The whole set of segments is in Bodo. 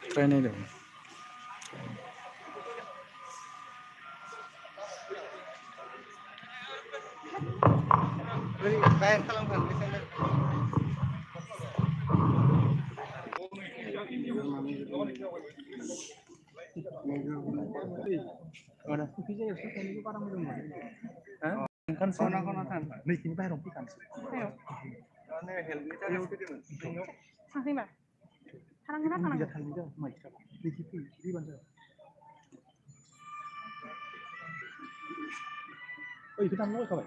Try native. 상승이봐. 사랑해 나 이거 다 먹을 거야.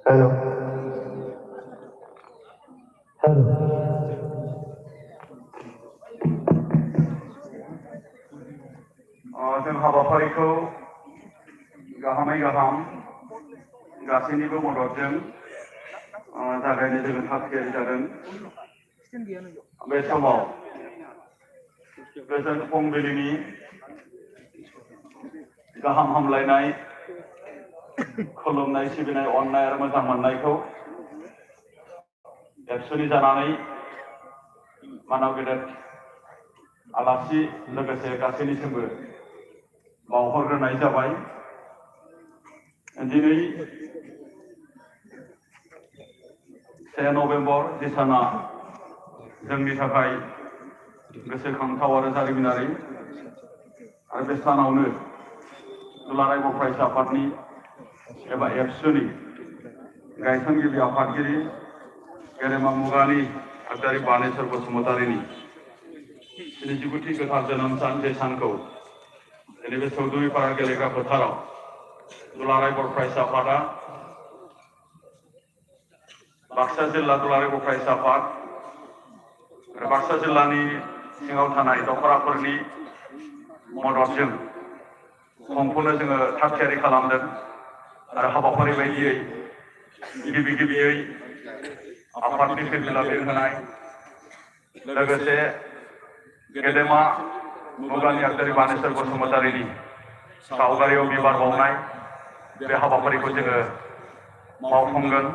Hello. Hello. जों हाबाफारिखौ गाहामै गाहाम गासैनिबो मददजों जागायनो जोङो थाग थियारि जादों। बे समाव गोजोन फुंबिलिनि गाहाम हामलायनाय खुलुमनाय सिबिनाय अननाय आरो मोजां मोननायखौ एबसुनि जानानै मानव गेदेर आलासि लोगोसे गासैनिसिमबो बावहरग्रोनाय जाबाय। दिनै 1 नभेम्बर जि साना जोंनि थाखाय गोसोखांथाव आरो जारिमिनारि आरो बे सानावनो दुलाराय बर' फरायसा आफादनि एबा एबसुनि गायसनगिरि आफादगिरि गेदेमा मुगानि आगदारि बानेश्वर बसुमतारीनि 79थि गोथार जोनोम सान बे सानखौ दिनै बे चौधुरीपारा गेलेग्रा फोथाराव दुलाराय बर' फरायसा आफादा बाक्सा जिल्ला दुलाराय बर' फरायसा आफाद आरो बाक्सा जिल्लानि सिङाव थानाय दखराफोरनि मददजों खुंफुंनो जोङो थाग थियारि खालामदों आरो हाबाफारि बायदियै गिबियै आफादनि फिरफिला बेरहोनाय लोगोसे गेदेमा मुगानि आगदारि बानेश्वर बसुमतारीनि सावगारियाव बिबार बावनाय बे हाबाफारिखौ जोङो मावफुंगोन।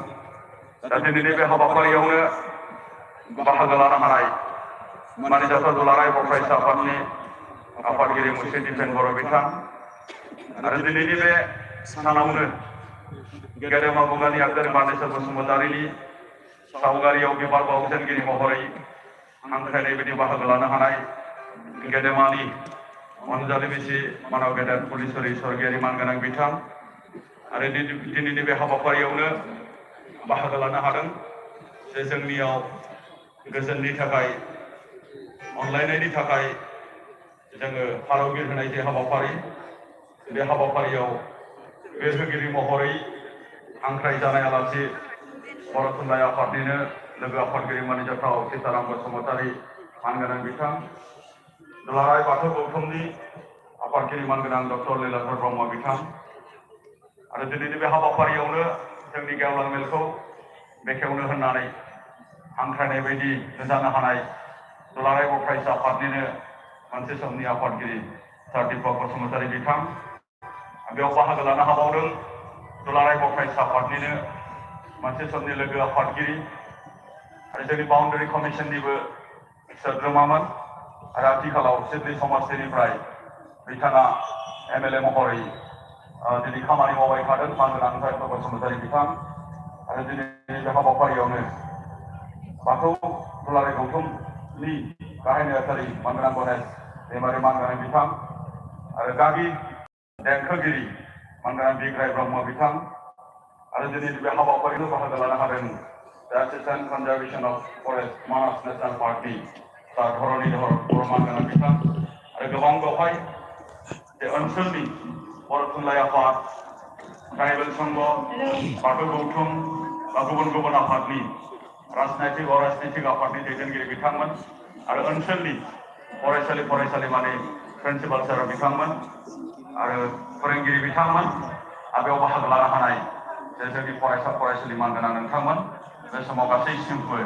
दा दिनैनि बे हाबाफारियावनो बाहागो लानो हानाय मानिजाथाव दुलाराय बर' फरायसा आफादनि आफादगिरि मुस्रि दिपेन बर' बिथां आरो दिनैनि बे सानावनो गेदेमा मुगानि आगदारि बानेश्वर बसुमतारीनि सावगारियाव बिबार बावजेनगिरि महरै हांख्रायनाय बायदि बाहागो लानो हानाय गेदेमानि अनजालि बिसि मानव गेदेर पुलिसरि स्वर्गीयारि मानगोनां बिथां आरो दिनैनि बे हाबाफारियावनो बाहागो लानो हादों जे जोंनियाव गोजोननि थाखाय अनलायनायनि थाखाय जोङो फारौगिर होनाय जे हाबाफारि बे हाबाफारियाव बिर होगिरि महरै हांख्राय जानाय आलासि बर' थुनलाइ आफादनिनो लोगो आफादगिरि मानिजाथाव सीताराम बसुमतारी मानगोनां बिथां, दुलाराय बाथौ गौथुमनि आफादगिरि मानगोनां डक्टर लीलाधर ब्रह्म बिथां आरो दिनैनि बे हाबाफारियावनो जोंनि गेवलां मेलखौ बेखेवनो होननानै हांख्रायनाय बायदि जानो हानाय दुलाराय बर' फरायसा आफादनिनो मोनसे समनि आफादगिरि सार दीपक बसुमतारी बिथां बेयाव बाहागो लानो हाबावदों दुलाराय बर' फरायसा आफादनिनो मोनसे समनि लोगो आफादगिरि आरो जोंनि बाउन्डारि कमिसननिबो सोद्रोमामोन आरो आथिखालाव सिडनी समाजनिफ्राय बिथाङा MLA महरै दिनै खामानि मावबाय थादों मानगोनां सार दीपक बसुमतारी बिथां आरो दिनै बे हाबाफारियावनो बाथौ दुलाराय गौथुमनि गाहाय नेहाथारि मानगोनां गणेश दैमारि मानगोनां बिथां आरो गागि देंखोगिरि मानगोनां बिग्राय ब्रह्म बिथां आरो दिनै बे हाबाफारिखौ बाहागो लानो हादों assistant conservation of forest Manas national पार्कनि सार धरनीधर बर' मानगोनां बिथां आरो गोबां बेवहाय बे ओनसोलनि बर' थुनलाइ आफाद ट्राइबेल संघ बाथौ गौथुम गुबुन गुबुन आफादनि राजनैतिक अराजनैतिक आफादनि दैदेनगिरि बिथांमोन आरो ओनसोलनि फरायसालिमानि प्रिन्सिपाल सार बिथांमोन आरो फोरोंगिरि बिथांमोन आरो बेयाव बाहागो लानो हानाय जे जोंनि फरायसालि मानगोनां नोंथांमोन बे समाव गासैसिमबो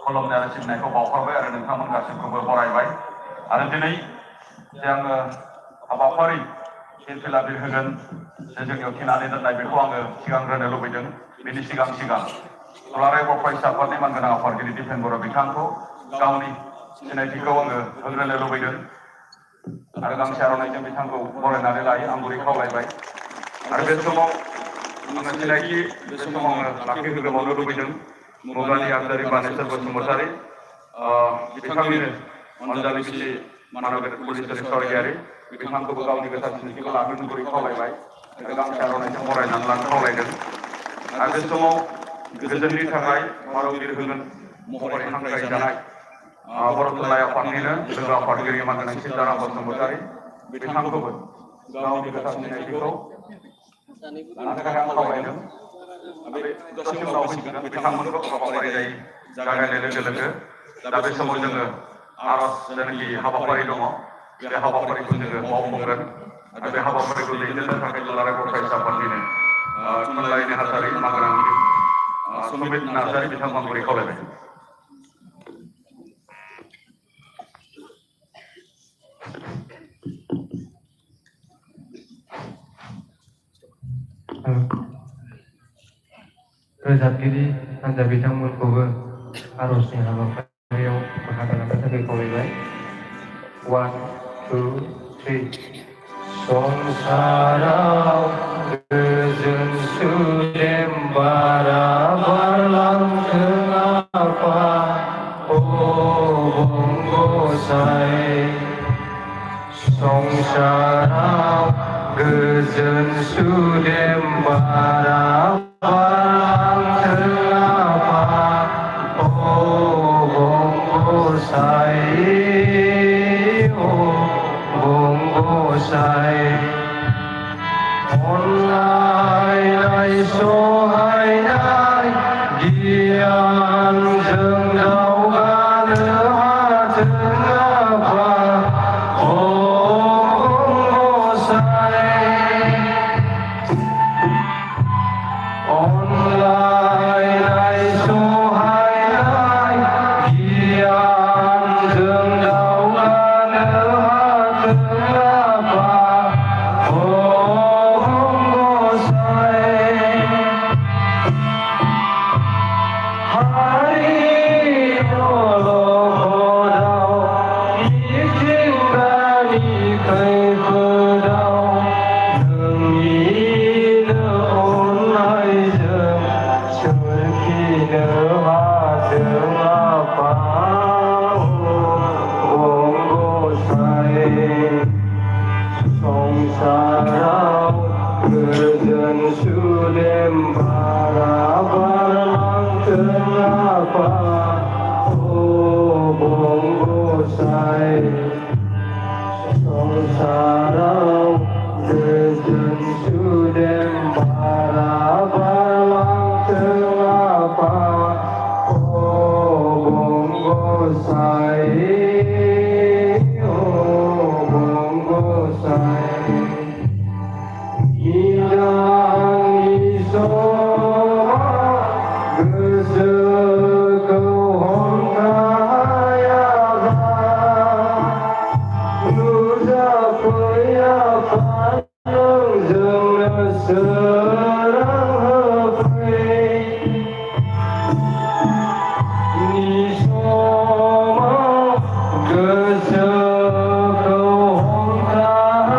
खुलुमनाय आरो सिबिनायखौ बावहरबाय आरो नोंथांमोन गासैखौबो बरायबाय आरो दिनै जे आङो हाबाफारि फिरफिला बिरहोगोन जे जोंनियाव थिनानै दोननाय बेखौ आङो सिगांग्रोनो लुबैदों। बेनि सिगां दुलाराय बर' फरायसा आफादनि मानगोनां आफादगिरि दिपेन बर' बिथांखौ गावनि सिनायथिखौ आङो होग्रोनो लुबैदों आरो गांसे आर'नाइजों बिथांखौ बरायनानै लायो आं गुरै खावलायबाय आरो बे समाव आङो सिनायथि बे समाव आङो लाखिहोबावनो लुबैदों मुगानि आगदारि बानेश्वर बसुमतारी बिथांनिनो अनजालि बिसि मानगोनां पुलिसनि सरगियारि बिथांखौबो गावनि गोथार सिनायथिखौ लाहोनो गुरै खावलायबाय आरो गांसे आर'नाइजों बरायनानै लानो खावलायदों आरो बे समाव गोजोननि थाखाय फारौगिर होगोन महरै हांख्राय जानाय बर' थुनलाइ आफादनिनो लोगो आफादगिरि मानगोनां सीताराम बसुमतारी बिथांखौबो गावनि गोथार सिनायथिखौ लानो थाखाय आं खावलायदों। बे दसे उनाव फैसिगोन बिथांमोनखौ हाबाफारि जागायनाय लोगो लोगो दा बे समाव जोङो आर'ज जायनाखि हाबाफारि दङ बे हाबाफारिखौ जोङो मावफुंगोन आरो बे हाबाफारिखौ दैदेननो थाखाय दुलाराय बर' फरायसा आफादनिनो थुनलाइ नेहाथारि मानगोनां सुमित नार्जारि बिथांखौ आं गुरै खावलायबाय। रोजाबगिरि हान्जा बिथांमोनखौबो आर'जनि हाबाफारियाव बाहागो लानो थाखाय खावलायबाय। 1, 2, 3 संसाराव गोजोन सुदेम बारा बारलांथों आफा अबंगसाय संसाराव गोजोन सुदेम बारा बारलांथों आफा अबंगसाय अबंगसाय अनलायनाय सहायनाय गियानजों दावगानो हाथों आफा अनलायनाय सहायनाय गियानजों दावगानो हाथों आफा अबंगसाय संसाराव गोजोन सुदेम बारा बारलांथों आफा अबं गसाइ अबं गसाइ Inang isoma gesekau hontayaga Nuja paya panang jengna serang hafei Nisoma gesekau hontayaga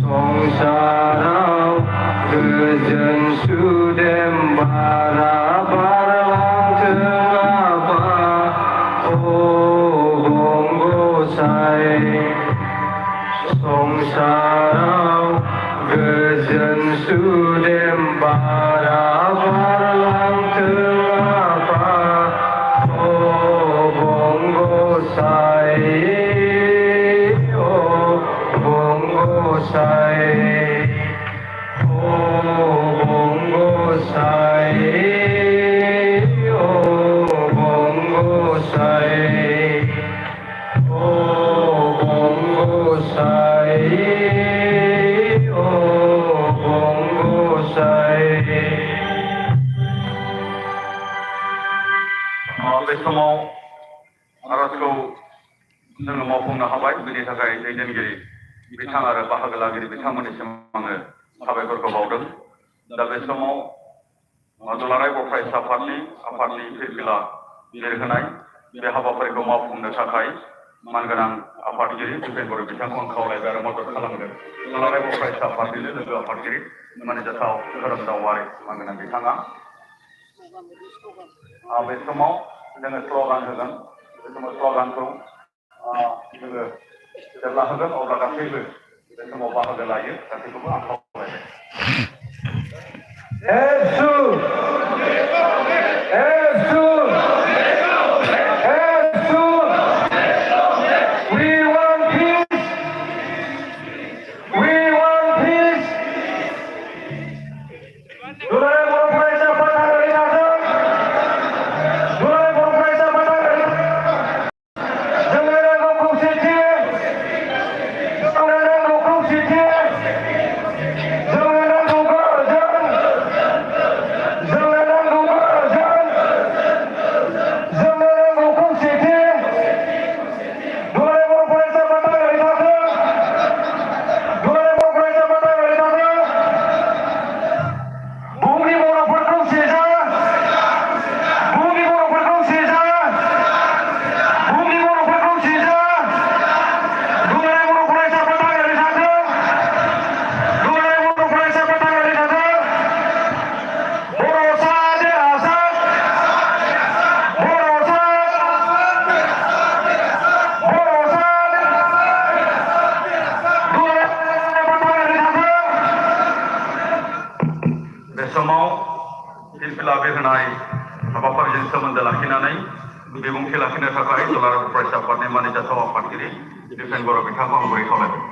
Songsarau gojen sudem bara barlang apa Obong gosai Songsarau gojen sudem bara barlang apa Obong gosai Obong gosai Obong gosai Obong gosai Obong gosai Obong gosai बे समाव आरजखौ जोङो मावफुंनो हाबाय बेनि थाखाय दैदेनगिरि बिथां आरो बाहागो लागिरि बिथांमोननिसिम आङो साबायखरखौ बावदों दा बे समाव दुलाराय बर' फरायसा आफादनि फिरफिला लिरहोनाय बे हाबाफारिखौ मावफुंनो थाखाय मानगोनां आफादगिरि दिपेन बर' बिथांखौ आं खावलायबाय आरो मदद खालामदों दुलाराय बर' फरायसा आफादनिनो लोगो आफादगिरि मानिजाथाव खोरोमदाव वारि मानगोनां बिथाङा बे समाव जोङो स्ल'गान होगोन बे समाव स्ल'गानखौ जोङो जेब्ला होगोन अब्ला गासैबो बे समाव बाहागो लायो गासैखौबो आं खावलायबाय Jesus! Jesus! Jesus! We want peace! We want peace! Durai बर' फरायसा आफादगिरि नाजादों! Durai बर' फरायसा आफादगिरि जोंनो नांगौ खौसेथि! जोंनो नांगौ खौसेथि! जोंनो नांगौ गोजोन! जोंनो नांगौ गोजोन! जोंनो नांगौ खौसेथि! दुलाराय बर' फरायसा आफादगिरि नाजादों! दुलाराय बर' फरायसा आफादगिरि नाजादों! बुहुमनि बर'फोर खौसे जा! बुहुमनि बर'फोर खौसे जा! बुहुमनि बर'फोर खौसे जा! दुलाराय बर' फरायसा आफादगिरि नाजादों! दुलाराय बर' फरायसा आफादगिरि नाजादों! बर' सा देरहासार! बर' सा! बर' सा! दुलाराय आफादगिरि नाजादों! बे समाव फिरफिला बिरहोनाय हाबाफारिजों सोमोन्दो लाखिनानै बिबुंथि लाखिनो थाखाय दुलाराय बर' फरायसा आफादनि मानिजाथाव आफादगिरि दिपेन बर' बिथांखौ आं गुरै खावलायबाय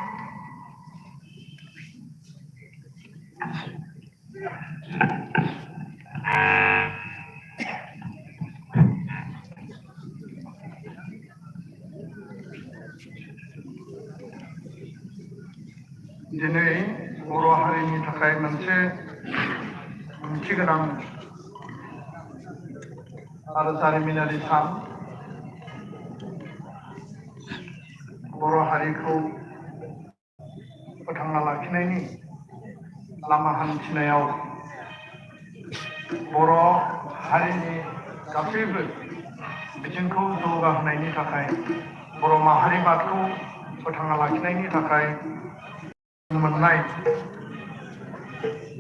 दिनै बर' हारिनि थाखाय मोनसे ओंथि गोनां आरो जारिमिनारि सान। बर' हारिखौ फोथांना लाखिनायनि लामा हान्थिनायाव बर' हारिनि गासैबो बिथिंखौ जौगाहोनायनि थाखाय बर' माहारिबादखौ फोथांना लाखिनायनि थाखाय मोननाय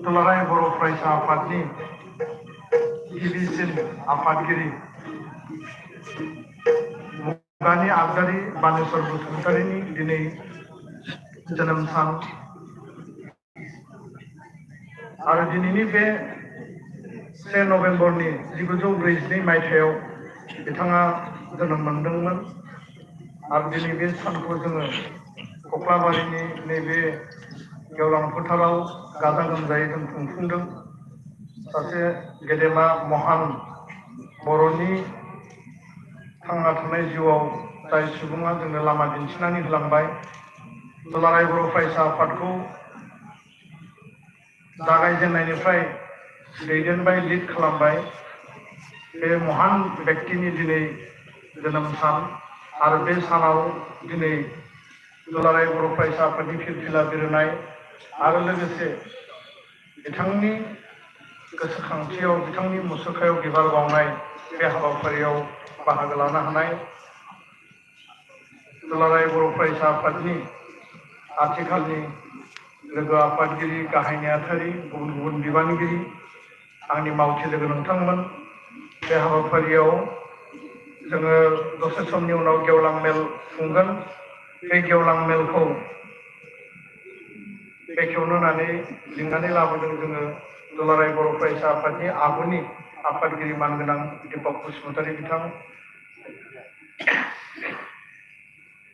दुलाराय बर' फरायसा आफादनि गिबिसिन आफादगिरि मुगानि आगदारि बानेस्वर बसुमतारीनि दिनै जोनोम सान आरो दिनैनि बे 1 नभेम्बरनि 1942 मायथाइयाव बिथाङा जोनोम मोनदोंमोन आरो दिनै बे सानखौ जोङो कक्लाबारिनि नैबे गेवलां फोथाराव गाजा गोमजायै जों खुंफुंदों। सासे गेदेमा महान बर'नि थांना थानाय जिउआव जाय सुबुङा जोंनो लामा दिन्थिनानै होलांबाय, दुलाराय बर' फरायसा आफादखौ जागायजेननायनिफ्राय दैदेनबाय, लिड खालामबाय, बे महान बेक्तिनि दिनै जोनोम सान आरो बे सानाव दिनै दुलाराय बर' फरायसा आफादनि फिरफिला बिरहोनाय आरो लोगोसे बिथांनि गोसोखांथियाव, बिथांनि मुसुखायाव बिबार बावनाय बे हाबाफारियाव बाहागो लानो हानाय दुलाराय बर' फरायसा आफादनि आथिखालनि लोगो आफादगिरि, गाहाय नेहाथारि, गुबुन गुबुन बिबानगिरि, आंनि मावथि लोगो नोंथांमोन, बे हाबाफारियाव जोङो दसे समनि उनाव गेवलां मेल खुंगोन। बे गेवलां मेलखौ बेखेवनो होननानै लिंनानै लाबोदों जोङो दुलाराय बर' फरायसा आफादनि आगुनि आफादगिरि मानगोनां दिपक बसुमतारी बिथां,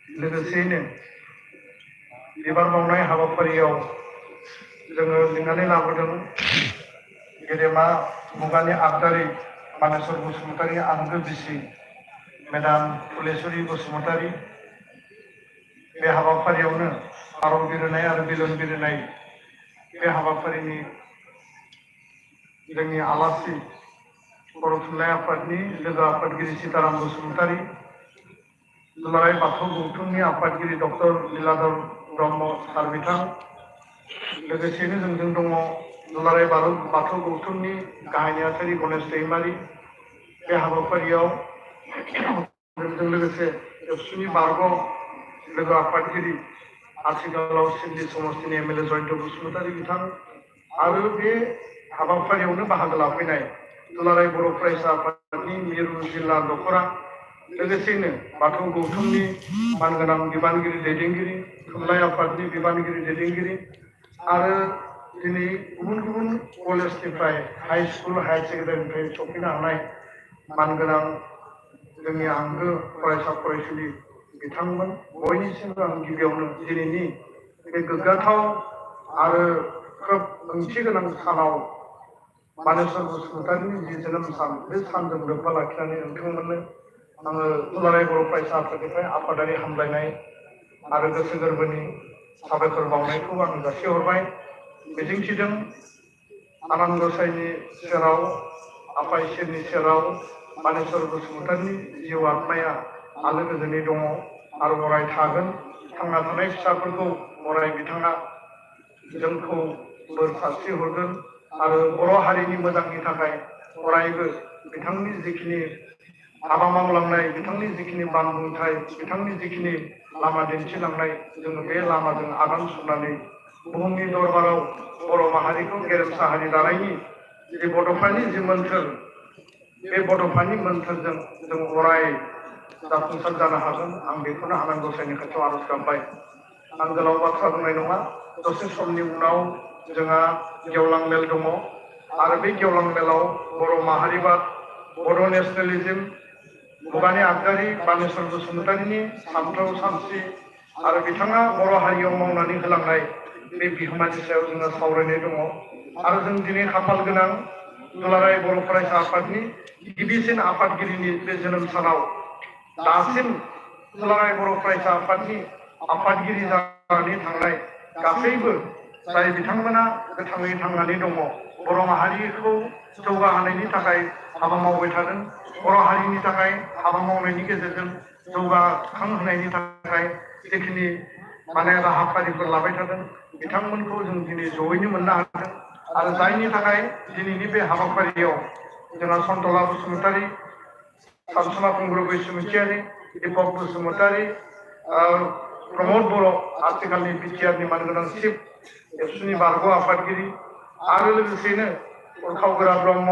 लोगोसेयैनो बिबार बावनाय हाबाफारियाव जोङो लिंनानै लाबोदों गेदेमा मुगानि आगदारि बानेस्वर बसुमतारी आंगो बिसि मेडाम फुलेस्वरी बसुमतारी। बे हाबाफारियावनो फारौ बिरहोनाय आरो बेलुन बिरहोनाय बे हाबाफारिनि जोंनि आलासि बर' थुनलाइ आफादनि लोगो आफादगिरि सीताराम बसुमतारी, दुलाराय बाथौ गौथुमनि आफादगिरि डक्टर लीलाधर ब्रह्म सार बिथां, लोगोसेनो जोंजों दङ दुलाराय बाथौ गौथुमनि गाहाय नेहाथारि गणेश दैमारि। बे हाबाफारियाव जोंजों लोगोसे एबसुनि बारग' लोगो आफादगिरि आथिखालाव सिडनी समस्तिनि एमएलए जयन्त बसुमतारी बिथां आरो बे हाबाफारियावनो बाहागो लाफैनाय दुलाराय बर' फरायसा आफादनि मिरु जिल्ला दख'रा, लोगोसेयैनो बाथौ गौथुमनि मानगोनां बिबानगिरि दैदेनगिरि, थुनलाइ आफादनि बिबानगिरि दैदेनगिरि आरो दिनै गुबुन गुबुन कलेजनिफ्राय हाई स्कुल, हायार सेकेन्डारिनिफ्राय सफैनो हानाय मानगोनां जोंनि आंगो फरायसा फरायसुलि बिथांमोन, बयनिसिमबो आं गिबियावनो दिनैनि बे गोग्गाथाव आरो खोब ओंथि गोनां सानाव बानेस्वर बसुमतारीनि जि जोनोम सान, बे सानजों लोब्बा लाखिनानै नोंथांमोननो आङो दुलाराय बर' फरायसा आफादनिफ्राय आफादारि हामलायनाय आरो गोसो गोरबोनि साबायखर बावनायखौ आं जासिहरबाय। मिजिंथिदों आनान गसाइनि सेराव, आफा इसोरनि सेराव बानेस्वर बसुमतारीनि जिउ आत्माया आलो गोजोनै दङ आरो अराय थागोन। थांना थानाय फिसाफोरखौ अराय बिथाङा जोंखौ बोर सारस्रि हरगोन आरो बर' हारिनि मोजांनि थाखाय अरायबो बिथांनि जिखिनि हाबा मावलांनाय, बिथांनि जिखिनि बानबुंथाय, बिथांनि जिखिनि लामा दिन्थिलांनाय, जोङो बे लामाजों आगान सुरनानै बुहुमनि दरबाराव बर' माहारिखौ गेरेमसा हारि दानायनि जि बड'फानि जि मोन्थोर, बे बड'फानि मोन्थोरजों जों अराय जाफुंसार जानो हागोन। आं बेखौनो आनान गसाइनि खाथियाव आर'ज गाबबाय। आं गोलाव बाथ्रा बुंनाय नङा। दसे समनि उनाव जोंहा गेवलां मेल दङ आरो बे गेवलां मेलाव बर' माहारिबाद, बड' नेसनेलिज्म, मुगानि आगदारि बानेस्वर बसुमतारीनि सानथौ सानस्रि आरो बिथाङा बर' हारियाव मावनानै होलांनाय बे बिहोमानि सायाव जोङो सावरायनाय दङ आरो जों दिनै खाफाल गोनां दुलाराय बर' फरायसा आफादनि गिबिसिन आफादगिरिनि बे जोनोम सानाव दासिम दुलाराय बर' फरायसा आफादनि आफादगिरि जानानै थांनाय गासैबो जाय बिथांमोना गोथाङै थांनानै दङ बर' माहारिखौ जौगाहोनायनि थाखाय हाबा मावबाय थादों बर' हारिनि थाखाय हाबा मावनायनि गेजेरजों जौगाखांहोनायनि थाखाय जिखिनि माने राहाफारिफोर लाबाय थादों बिथांमोनखौ जों दिनै जयैनो मोननो हादों आरो जायनि थाखाय दिनैनि बे हाबाफारियाव जोंहा सन्तला बसुमतारी सानसुमा खुंगुर बैसोमुथियारि दीपक बसुमतारी प्रमद बर' आथिखालनि बिटिआरनि मानगोनां चिफ एबसुनि बारग' आफादगिरि आरो लोगोसेनो उरखावगोरा ब्रह्म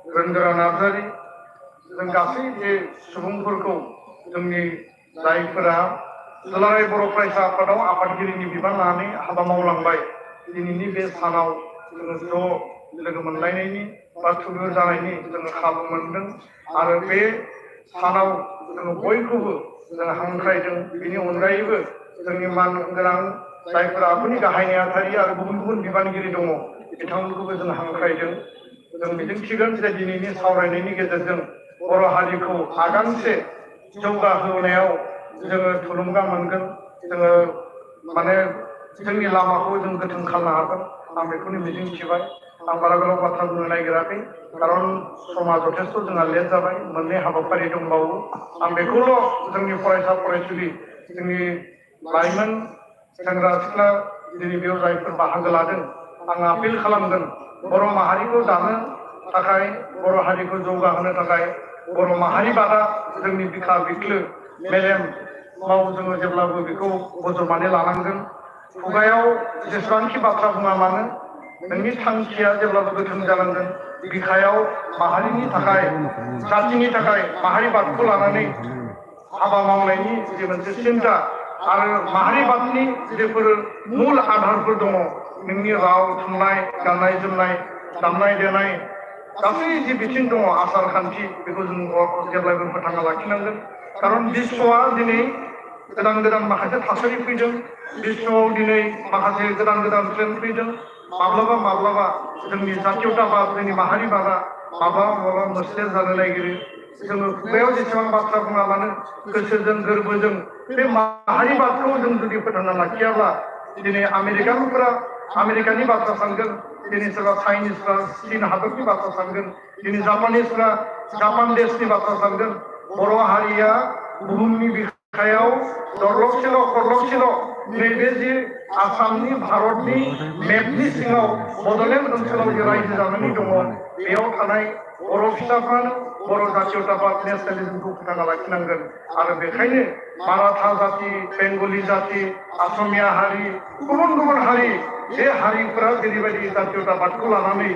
गोरोंगोरा नार्जारि जों गासै बे सुबुंफोरखौ जोंनि जायफोरा दुलाराय बर' फरायसा आफादाव आफादगिरिनि बिबान लानानै हाबा मावलांबाय दिनैनि बे सानाव जोङो ज' लोगो मोनलायनायनि बा थुबुर जानायनि जोङो खाबु मोनदों आरो बे सानाव जोङो बयखौबो जों हांख्रायदों बेनि अनगायैबो जोंनि मान गोनां जायफोर आफादनि गाहाय नेहाथारि आरो गुबुन गुबुन बिबानगिरि दङ बिथांमोनखौबो जों हांख्रायदों जों मिजिंथिगोन जे दिनैनि सावरायनायनि गेजेरजों बर' हारिखौ आगानसे जौगाहोनायाव जोङो थुलुंगा मोनगोन जोङो माने जोंनि लामाखौ जों गोथों खालामनो हागोन आं बेखौनो मिजिंथिबाय आं बारा गोलाव बाथ्रा बुंनो नागिराखै खारन समा जथेस्थ' जोंहा लेट जाबाय मोननै हाबाफारि दंबावो आं बेखौल' जोंनि फरायसा फरायसुलि जोंनि लाइमोन सेंग्रा सिख्ला दिनै बेयाव जायफोर बाहागो लादों आं आपिल खालामगोन बर' माहारिखौ दानो थाखाय बर' हारिखौ जौगाहोनो थाखाय बर' माहारिबादा जोंनि बिखा बिख्लो मेलेमाव जोङो जेब्लाबो बेखौ बजबनानै लानांगोन खुगायाव जेसेबांखि बाथ्रा बुङा मानो नोंनि थांखिया जेब्लाबो गोथों जानांगोन बिखायाव माहारिनि थाखाय जातिनि थाखाय माहारिबादखौ लानानै हाबा मावनायनि जे मोनसे सिन्था आरो माहारिबादनि जेफोर मुल आधारफोर दङ नोंनि राव थुनलाइ गाननाय जोमनाय दामनाय देनाय गासै जि बिथिं दङ आसार खान्थि बेखौ जों जेब्लायबो फोथांना लाखिनांगोन खारन बिश्वआ दिनै गोदान गोदान माखासे थासारि फैदों बिश्वआव दिनै माखासे गोदान गोदान ट्रेन्ड फैदों माब्लाबा माब्लाबा जोंनि जातीयताबाद जोंनि माहारिबादा माब्लाबा माब्लाबा मोस्लेर जानो नागिरो जोङो खुगायाव जेसेबां बाथ्रा बुङा मानो गोसोजों गोरबोजों बे माहारिबादखौ जों जुदि फोथांना लाखियाब्ला दिनै आमेरिकानफोरा आमेरिकानि बाथ्रा सानगोन दिनै सोरबा चाइनिसफ्रा चीन हादरनि बाथ्रा सानगोन दिनै जापानिसफ्रा जापान देशनि बाथ्रा सानगोन बर' हारिया बुहुमनि बिखायाव दरलबसेल' खरलबसेल' नैबे जि आसामनि भारतनि मेपनि सिङाव बड'लेण्ड ओनसोलाव जे रायजो जानानै दङ बेयाव थानाय बर' फिसाफ्रानो बर' जातीयताबाद नेसनेलिजमखौ फोथांना लाखिनांगोन आरो बेखायनो माराठा जाति बेंगलि जाति असमिया हारि गुबुन गुबुन हारि बे हारिफोरा जेरैबायदि जातीयताबादखौ लानानै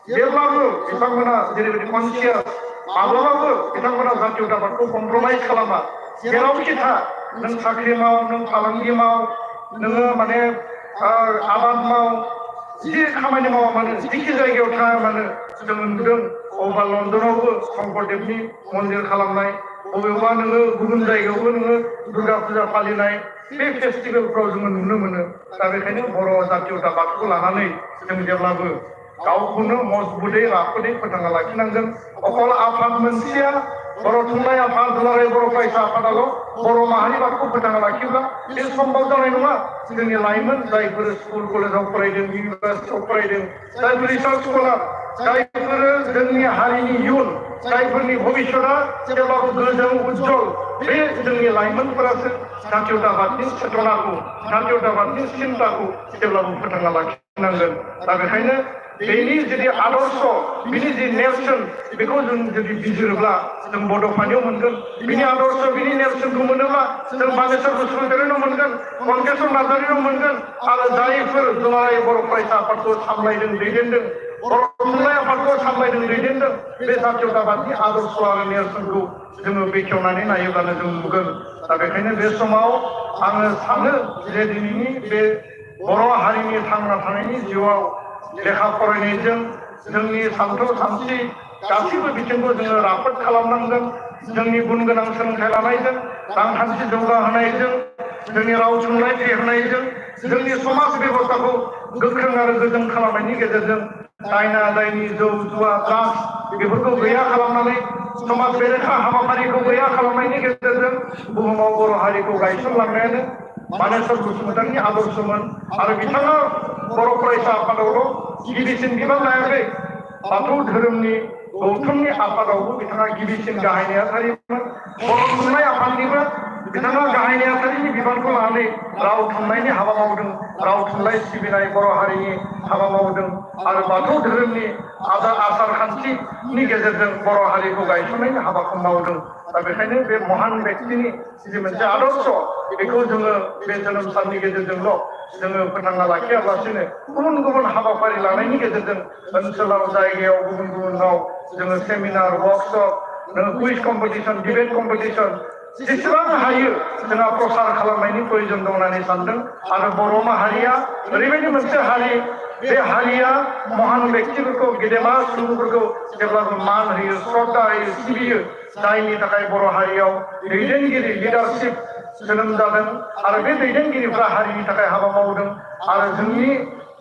जेब्लाबो बिथांमोना जेरैबायदि कनसियास माब्लाबाबो बिथांमोना जातीयताबादखौ कमप्रमाइज खालामा जेरावखि था नों साख्रि माव नों फालांगि माव नोङो माने आबाद माव जि खामानि मावा मानो जिखि जायगायाव थाङा मानो जों नुदों अबेबा लण्डनावबो शंकरदेबनि मन्दिर खालामनाय बबेबा नोङो गुबुन जायगायावबो नोङो दुर्गा फुजा फालिनाय बे फेस्टिभेलफ्राव जोङो नुनो मोनो दा बेखायनो बर' जातीयताबादखौ लानानै जों जेब्लाबो गावखौनो मजबुतै राफोदै फोथांना लाखिनांगोन अकल आफाद मोनसेया बर' थुनलाइ आफाद दुलाराय बर' फरायसा आफादाल' बर' माहारिबादखौ फोथांना लाखियोब्ला बे सम्भब जानाय नङा जोंनि लाइमोन जायफोर स्कुल कलेजाव फरायदों इउनिभार्सिटियाव फरायदों जायफोर रिसार्च स्कलार जायफोर जोंनि हारिनि इयुन जायफोरनि भबिष्यतआ जेब्लाबो गोजों उज्जवल बे जोंनि लाइमोनफोरासो जातीयताबादनि चेतनाखौ जातीयताबादनि सिन्ताखौ जेब्लाबो फोथांना लाखिनांगोन दा बेखायनो बेनि जुदि आदर्श बिनि जि नेरसोन बेखौ जों जुदि बिजिरोब्ला जों बड'फानियाव मोनगोन बिनि आदर्श बिनि नेरसोनखौ मोनोब्ला जों बानेश्वर बसुमतारिनाव मोनगोन गंकेश्वर नार्जारिनाव मोनगोन आरो जायफोर दुलाराय बर' फरायसा आफादखौ सामलायदों दैदेनदों बर' थुनलाइ आफादखौ सामलायदों दैदेनदों बे जातीयताबादनि आदर्श आरो नेरसोनखौ जोङो बेखेवनानै नायोब्लानो जों नुगोन दा बेखायनो बे समाव आङो सानो जे दिनैनि बे बर' हारिनि थांना थानायनि जिउआव लेखा फरायनायजों जोंनि सानथौ सानस्रि गासैबो बिथिंखौ जोङो राफोद खालामनांगोन जोंनि गुन गोनां सोलोंथाइ लानायजों रांखान्थि जौगाहोनायजों जोंनि राव थुनलाइ फेहेरनायजों जोंनि समाज बेबस्थाखौ गोख्रों आरो गोजों खालामनायनि गेजेरजों दायना दायनि जौ जुवा ड्राग्स बेफोरखौ गैया खालामनानै समाज बेरेखा हाबाफारिखौ गैया खालामनायनि गेजेरजों बुहुमाव बर' हारिखौ गायसनलांनायानो मानेस्वर बसुमतारीनि आदर्शमोन आरो बिथाङा बर' फरायसा आफादावल' गिबिसिन बिबान लायाखै बाथौ धोरोमनि गौथुमनि आफादावबो बिथाङा गिबिसिन गाहाय नेहाथारिमोन बर' थुनलाइ आफादनिबो बिथाङा गाहाय नेहाथारिनि बिबानखौ लानानै राव थुनलाइनि हाबा मावदों राव थुनलाइ सिबिनाय बर' हारिनि हाबा मावदों आरो बाथौ धोरोमनि आसार खान्थिनि गेजेरजों बर' हारिखौ गायसननायनि हाबाखौ मावदों दा बेखायनो बे महान व्यक्तिनि जि मोनसे आदर्श बेखौ जोङो बे जोनोम साननि गेजेरजोंल' जोङो फोथांना लाखियालासिनो गुबुन गुबुन हाबाफारि लानायनि गेजेरजों ओनसोलाव जायगायाव गुबुन गुबुनाव जोङो seminar workshop quiz competition debate competition जेसेबां हायो जोंहा प्रसार खालामनायनि प्रयोजन दं होननानै सानदों आरो बर' माहारिया ओरैबायदि मोनसे हारि बे हारिया महान व्यक्तिफोरखौ गेदेमा सुबुंफोरखौ जेब्लाबो मान होयो श्रद्धा होयो सिबियो जायनि थाखाय बर' हारियाव दैदेनगिरि लिडारशिप जोनोम जादों आरो बे दैदेनगिरिफ्रा हारिनि थाखाय हाबा मावदों आरो जोंनि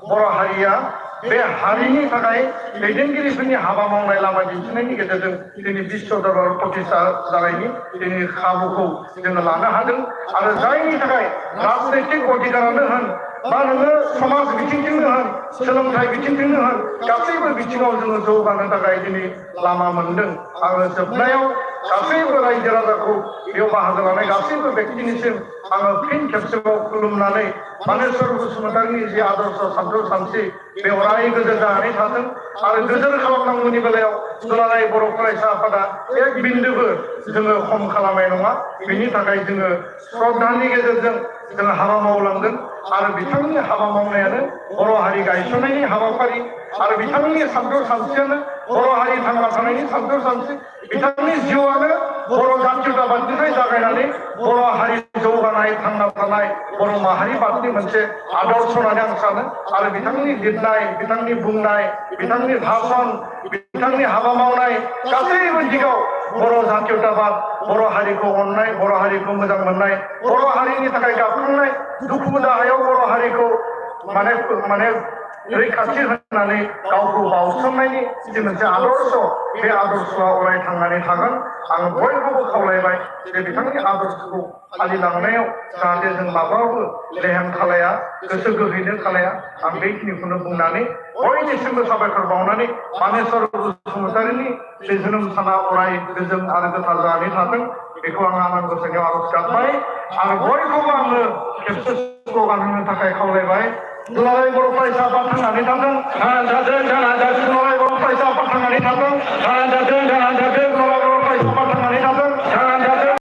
बर' हारिया बे हारिनि थाखाय दैदेनगिरिफोरनि हाबा मावनाय लामा दिन्थिनायनि गेजेरजों दिनै बिश्व दरबार प्रतिष्ठा जानायनि दिनै खाबुखौ जोङो लानो हादों आरो जायनि थाखाय राजनैतिक अधिकारानो होन बा नोङो समाज बिथिंजोंनो होन सोलोंथाइ बिथिंजोंनो होन गासैबो बिथिङाव जोङो जौगानो थाखाय दिनै लामा मोनदों आरो जोबनायाव गासैबो रायजो राजाखौ बेयाव बाहागो लानाय गासैबो व्यक्तिनिसिम आङो फिन खेबसेबाव खुलुमनानै मानेस्वर बसुमतारीनि जि आदर्श सानथौ सानस्रि बे अराय गोजोर जानानै थाथों आरो गोजोर खालामनांगौनि बेलायाव दुलाराय बर' फरायसा आफादा एक बिन्दोबो जोङो खम खालामनाय नङा बेनि थाखाय जोङो श्रद्धानि गेजेरजों जोङो हाबा मावलांगोन आरो बिथांनि हाबा मावनायानो बर' हारि गायसननायनि हाबाफारि आरो बिथांनि सानथौ सानस्रियानो बर' हारि थांना थानायनि सानथौ सानस्रि बिथांनि जिउआनो बर' जातीयताबादनिफ्राय जागायनानै बर' हारि जौगानाय थांना थानाय बर' माहारिबादनि मोनसे आदर्श होननानै आं सानो आरो बिथांनि लिरनाय बिथांनि बुंनाय बिथांनि भाषण बिथांनि हाबा मावनाय गासैबो दिगाव बर' जातीयताबाद बर' हारिखौ अननाय बर' हारिखौ मोजां मोननाय बर' हारिनि थाखाय गाबखांनाय दुखु दाहायाव बर' हारिखौ माने रैखाथि होनानै गावखौ बाउसोमनायनि जि मोनसे आदर्श बे आदर्शआ अराय थांनानै थागोन आं बयखौबो खावलायबाय जे बिथांनि आदर्शखौ फालिलांनायाव जाहाथे जों माब्लाबाबो लेहेम खालाया गोसो गोहैनो खालाया आं बेखिनिखौनो बुंनानै बयनिसिमबो साबायखर बावनानै मानेस्वर बसुमतारीनि बे जोनोम साना अराय गोजोन आरो गोथार जानानै थाथों बेखौ आं आनान गसाइनियाव आरज गाबबाय आरो बयखौबो आङो खेबसे स्लगान होनो थाखाय खावलायबाय दुलाराय बर' फरायसा आफाद थांनानै थाथों दुलाराय बर' फरायसा आफाद थांनानै थाथों दुलाराय